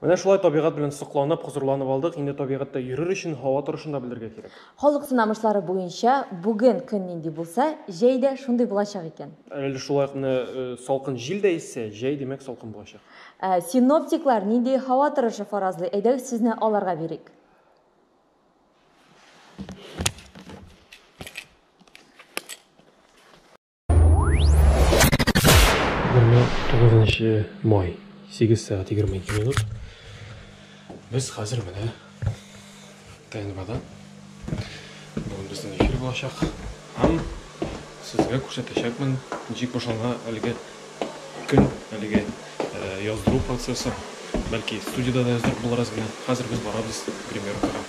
Менә шулай табигать белән сокланып, хозурланып алдык. Инде табигатьтә йөрер өчен һава торышын да белергә кирәк. Халык сынамышлары буенча, бүген көн нинди булса, җәй дә шундый булачак икән. Әле шулай ук менә салкын җил дә иссә, җәй, димәк, салкын булачак. Синоптиклар нинди һава торышы фаразлый? Әйдәгез, сүзне аларга бирик. 29 май, 8 сәгать 22 минут. Без хәзер менә ТНВда. Бүген безнең эфир булачак. Һәм сезгә күрсәтәчәкмен, ничек башлана әлеге көн, әлеге яздыру процессы. Бәлки студияда да яздырып булыр әз генә. Хәзер без барабыз гримеркага.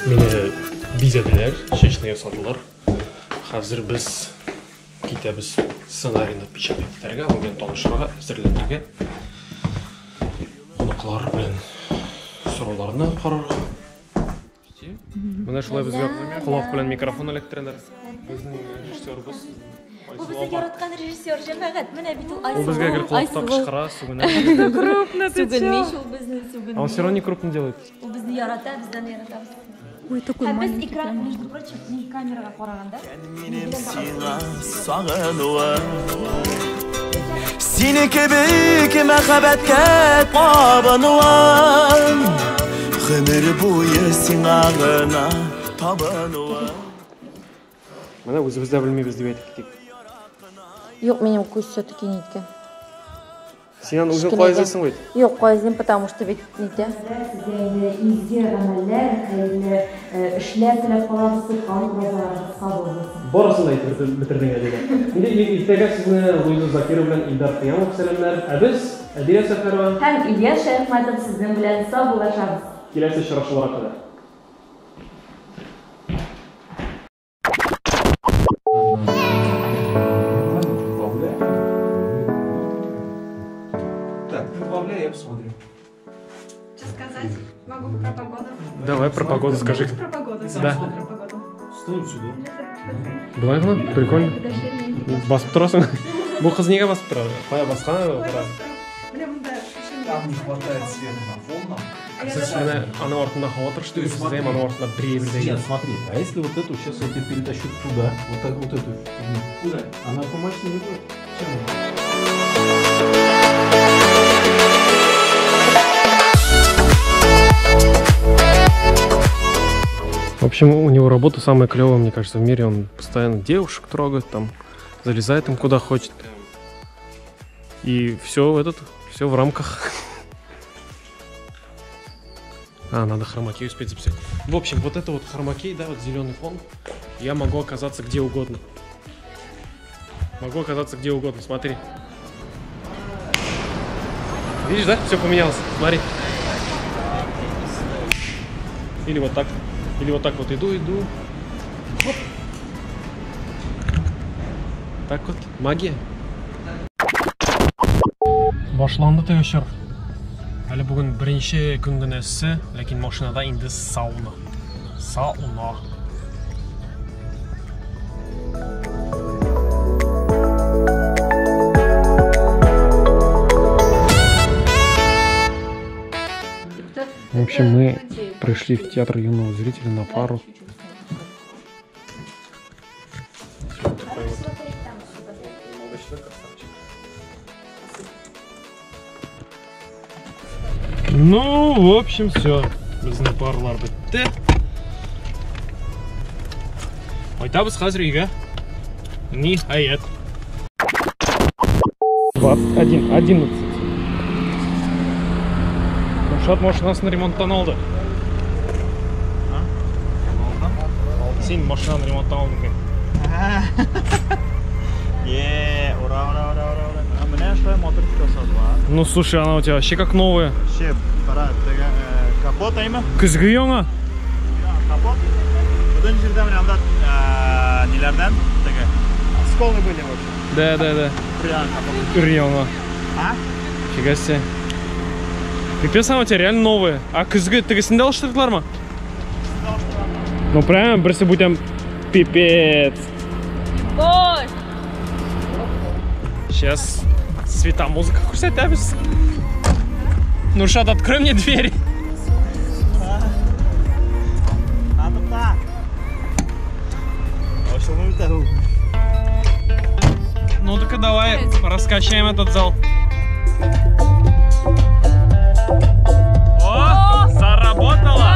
Мине бизәделәр, чәчне ясадылар. Хәзер без китәбез сценарийны печатать итәргә, аның белән танышырга, әзерләнергә. Кунаклар белән сорауларны карарга. Менә шулай безгә колак белән микрофон эләктерәләр. Безнең режиссерыбыз. Бу безнең яраткан режиссер, җәмәгать. Менә бит ул Ул безгә гел колакта кычкыра, сүгенә. Крупно ты Сүгенми чё? шул безне, сүгенми. А он все равно не крупно делает. Ул безне ярата, без аны яратабыз. Ой, такой Һәм без маленький. экран, Прям. между прочим, мин камерага караганда, Минем сиңа сагынуым Сине кебек мәхәббәткә табынуым Гомер буе сиңа гына табынуым Менә үзебез дә белмибез дип әйтеп китик. Юк, минем күз все-таки ниткән. Син аны үзең кая эзлисең бит? Юк, кая эзлим, потому что бит нитә. Сезгә инде изге гамәлләр, хәерле эшләр теләп калабыз, тоткан уразаларыгыз кабул булсын. Барысын да әйтеп бетердең, Әдилә. Инде иртәгә сезне Луиза Закирова белән Илдар Кыямов сәламләр. Ә без, Әдилә Сәфәрова һәм Илья Шәяхмәтов сезнең белән саубуллашабыз. Киләсе очрашуларга кадәр. Так, ты добавляй, я посмотрю. Что сказать? Могу про погоду. Давай про погоду скажи. Про погоду. Да. Про погоду. Ставим сюда. Болай гына, прикольно. Басып торасың. Бу кыз нигә басып тора? Кая баскан тора? Менә монда Там не хватает света на полном. Сез менә аның артында һава торышы түгел, сез аның артында бер Нет, смотри, а если вот эту сейчас я тебе перетащу туда, вот так вот эту фигню. Куда? Она помощнее не будет. Чем она? В общем, у него работа самая клевая, мне кажется, в мире. Он постоянно девушек трогает, там, залезает им куда хочет. И все в рамках. А, надо хромакей успеть записать. В общем, вот это вот хромакей, да, вот зеленый фон. Я могу оказаться где угодно. Могу оказаться где угодно, смотри. Видишь, да? Все поменялось. Смотри. Или вот так. Или вот так вот иду, иду. Хоп. Так вот. Магия. Башланды теге чор. Әле бүген беренче көн генә эссе, ләкин машинада инде сауна. Сауна. В общем, мы пришли в театр юного зрителя на пару. Ну, в общем, все. Безнең парлар бетте. Кайтабыз хәзер өйгә. Ниһаять. 21:11. Шат машинасын ремонттан алды. Алдым? Син машинаны ремонттан алдың мин. Е, ура, ура, ура, ура, ура. А менә шулай мотор ясадылар. Ну, слушай, она у тебя вообще как новая. Вообще, кара, теге капот әйме? Көзге яңа. Капот. Бүтән җирдә менә анда ниләрдән теге сколы были вообще. Да, да, да. Прям капот. Өр яңа. А? Фига себе. Пипец, она у тебя реально новая. А көзге тегесен дә алыштырдылармы? Ну прям, берсе бүтән пипец. Сейчас светомузыка күрсәтәбез. Нуршат, открой мне дверь. Ну так давай раскачаем этот зал. О, заработало!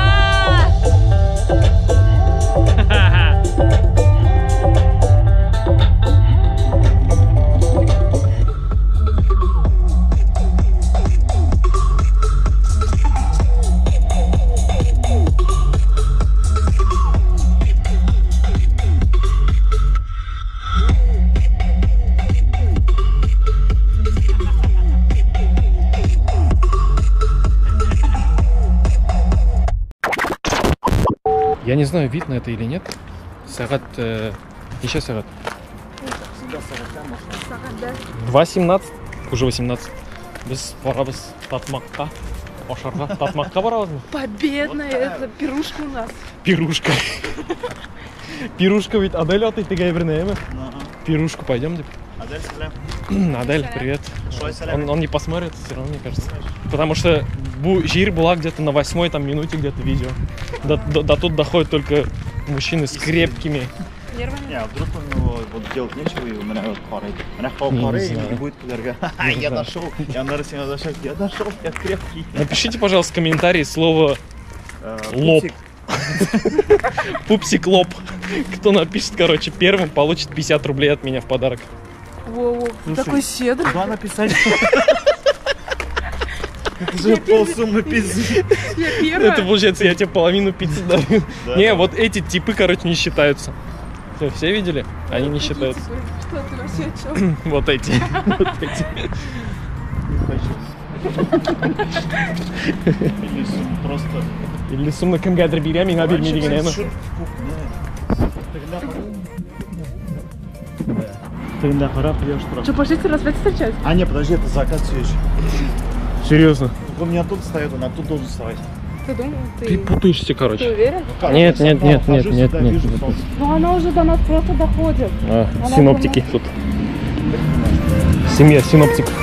Я не знаю, видно это или нет. Сәгать... Ничә сәгать? 2:17. Уже 18. Без барабыз Татмакка. Ашарга. Татмакка барабызмы? Победная это пирушка у нас. Пирушка. Пирушка ведь Адель атый теге әйберне, әйме? Пирушку пойдем, дип. Адель, сәлам. Адель, привет. Он не посмотрит, все равно, мне кажется. Потому что җир была где-то на 8-й там минуте где-то видео. До тут доходят только мужчины с крепкими нервами. Не, а вдруг у него вот делать нечего, и у меня вот пары. У меня пары, и не будет кулерга. Я дошел, я на Россию дошел, я дошел, я крепкий. Напишите, пожалуйста, в комментарии слово лоб. Пупсик лоб. Кто напишет, короче, первым, получит 50 рублей от меня в подарок. Воу, такой щедрый. Куда написать? Это же полсуммы пиццы. Это получается, я тебе половину пиццы дарю. Не, вот эти типы, короче, не считаются. Все видели? Они не считаются. Что ты вообще о чем? Вот эти. Вот эти. Или сумма просто. Или сумма кемгәдер бирә, миңа бирми дигән, әйме? Тегендә кара, кояш тора. Что, пошлите рассвет встречать? А, не, подожди, это закат все еще. Серьезно? Он не оттуда встает, он оттуда должен вставать. Ты думал, ты путаешься, короче. Ты уверен? Ну, как? Нет, нет, нет, нет, нет, нет. Ну она уже до нас просто доходит. А, синоптики тут. Семья синоптиков.